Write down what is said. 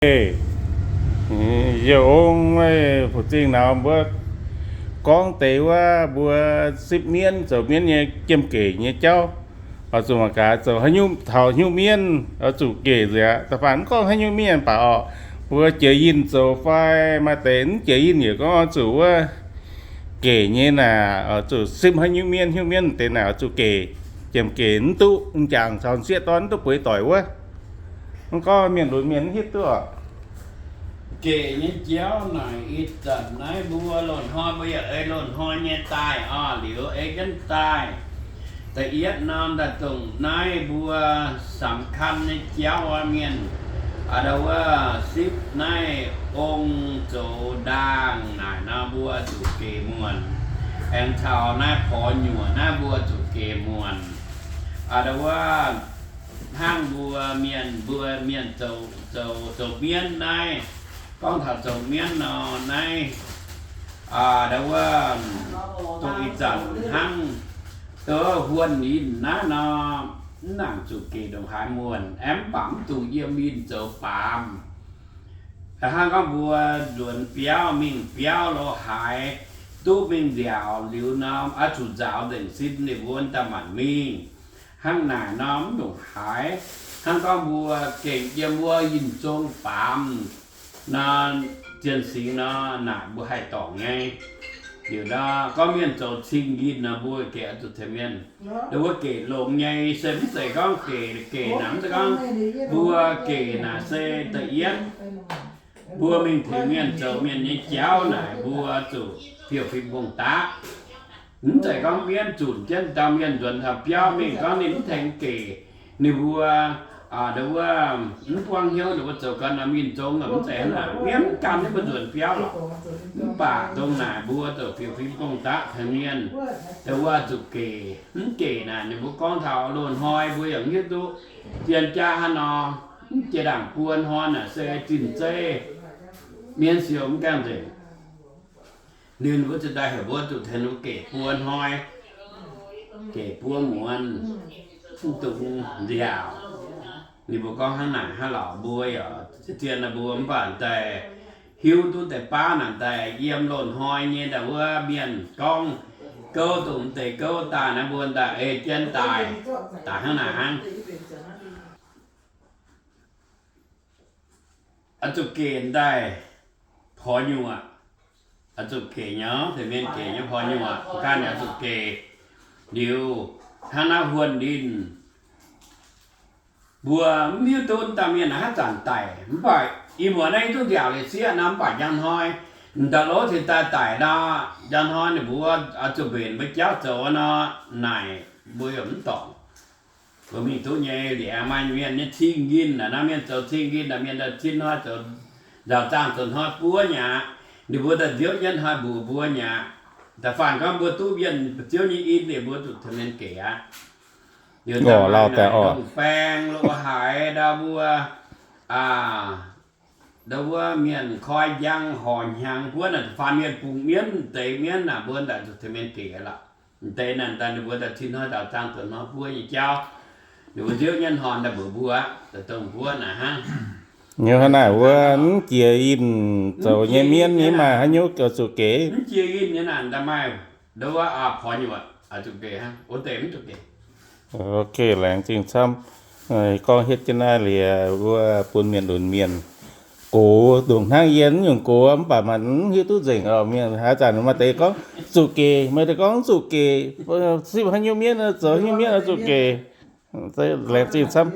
Yie ong meih fu-zingh nauz mbuo gorngv deix wuov mbuo sipv mienv zoux mienv nyei jiem-gec nyei jauv. Oix zuqc mangc gaax zoux haaix nyungc taux hnyouv mienv oix zuqc gec nzengc aqv. Da'faanh mv gorngv haaix nyungc mienv baac orqc, mbuo jiex yinh zoux fai maaih deix mv jiex yinh yaac gorngv oix zuqc wuov gec nyei naaic, oix zuqc sipv haaix nyungc mienv, hnyouv mienv deix naaic oix zuqc gec. Jiem-gec mv duqv, m'jangc caux m'sieqv dorn mv duqv bueix doic wuov. Mv gorngv mienh lunx mienh mv hiuv duqv orqc. Gec nyei jauv naaic ih zanc naaiv mbuo loz-hnoi mbuo yaac ei loz-hnoi nyei daaih orqc, liuz ei jienv daaih. Da'yietv norm daaih dongh naaiv mbuo สำคัญ nyei jauv aqv mienh. Aa, ndau wuov sipv naaiv ong zoux ndaangh naaic nor mbuo zuqc gec muonc. Aengx caux naaiv porx nyuoqc naaiv mbuo zuqc gec muonc. Aa, ndau wuov hnangv mbuo mienh, mbuo mienh zoux, zoux, zoux mienv naaiv, gorngv taux zoux mienv nor naaiv, aa, ndau wuov dongh ih zanc hnangv, ndau wuov huonh yinh naaiv nor, mv nangc zuqc gec ndongc haaix muonc, aeqv, mv baac mv dungx yiem yinh zoux baamz. Hnangv gorngv mbuo nzuonx biauv mingh biauv lo haaix, duqv mingh nziaauc liuz nor, oix zuqc nzaaux nzengc sin ninh mbuo daaih maanc mingh. Hnangv naaic nor mv ndongc haaix. Hnangv gorngv mbuo gengh yiem wuov yinh zong baamz nor, zien singx nor, naaic mbuo haih dorngc nyei. Liuz nor, gorngv mienh zoux cing yinh nor, mbuo gec oix zuqc tengx mienh, ndau wuov gec longx nyei, se mv zeiz gorngv gec, gec naaic mv zeiz gorngv mbuo gec naaic se da'yietv. Mbuo mingh tengx mienh zoux mienh nyei jauv naaic, mbuo zuqc fiouv fim mbong daqv. Mv zeiz gorngv mienv zunc jienv dauh mienh nzuonx taux biauv mingh gorngv ninh mv tengx gec, ninh mbuo, aa, ndau wuov mv buangv hnyouv ninh mbuo zoux gau norm yinh zong, mv zeiz hnangv naaic. Mienv mv gan ninh mbuo nzuonx biauv lorqc. Mv baac dongh naaic mbuo zuqc fiouv fim mbong daqv tengx mienh, ndau wuov zuqc gec. Mv gec naaic ninh mbuo gorngv taux loz-hnoi mbuo yaac mv hiuv duqv zien jaa haaix nor. Mv jiex ndaangc buo hnoi naaic se zinh zeiv, mienv siou mv gaengh nzengc. Ninh mbuo ziouc daaih heuc mbuo zuqc tengx ninh mbuo gec buo hnoi, gec buo muonz, mv dungx nziaauc. Ninh mbuo gorngv hnangv naaic hnangv lorqc, mbuo yaac zien naaic mbuo mv baac daaih hiuv duqv deix baav naaic daaih yiem loz-hnoi nyei ndau wuov mienh gorngv gouv dongh deix gouv daaih naaiv mbuo daaih ei jienv daaih, daaih hnangv naaic hnangv. Oix zuqc gec daaih porx nyuoqc, oix zuqc gec nyei, tengx mienh gec nyei porx nyuoqc, ganh oix zuqc gec. Liuz hnangv naaiv huonh ninh mbuo mv hiuv duqv dauh mienh haaix zanc daic, mv baac ih muonz naaiv hiuv duqv nziaauc liuz sieqv nor, mv baac njang hnoi, m'daaih lov cingx daaih daic nor, njang hnoi ninh mbuo oix zuqc mbenc mbuo jauv zoux nor, naaic mbuo yaac mv dorngc. Mbuo mingh duqv nyei. Liuz aengx maaih mienh nyei cing yinh naaic, naaiv mienh zoux cing yinh naaic, mienh daaih cin hnoi zoux nzaaux zaangh zoux hnoi buov nyei aqv. Ninh mbuo daaih nziouv nyei hnoi mbuox mbuo nyei aqv. Da'faanh gorngv mbuo duqv mienh ziouv nyei in, ninh mbuo zuqc tengx mienh gec aqv. Liuz daaih maaih dongh baeng lo haaix ndau mbuo, aa, ndau wuov mienh koi njang horc hnyangx buov naaic, da'faanh mienh bungx mienv deix mienv naaic, mbuo daaih zuqc tengx mienh gec lorqc. Deix naaic daaih ninh mbuo daaih cin hnoi nzaaux zaangh zoux hnoi buov nyei jauv, ninh mbuo nziouv nyei hnoi daaih mbuox mbuo, daaih dongh mbuo naaic hnangv. Nyei hnangv naaic wuov mv jiex yinh zoux nyei mienv nyei maaih haaix nyungc oix zuqc gec? Mv jiex yinh nyei naaic daaih maaih ndau wuov porx nyuoqc oix zuqc gec hnangv, wuov deix mv zuqc gec. Ok, laengz zingh camv. Gorngv hietv jienv naaiv liuz wuov bun mienh lunx mienh gox, ndongc hnangv yie mv nyungc gox mv baac maiv hiuv duqv nzengc. Mienh haaix zanc maaih deix gorngv zuqc gec, maaih deix gorngv mv zuqc gec, sipv haaix nyungc mienv, zoux haaix nyungc mienv oix zuqc gec. Laengz zingh camv.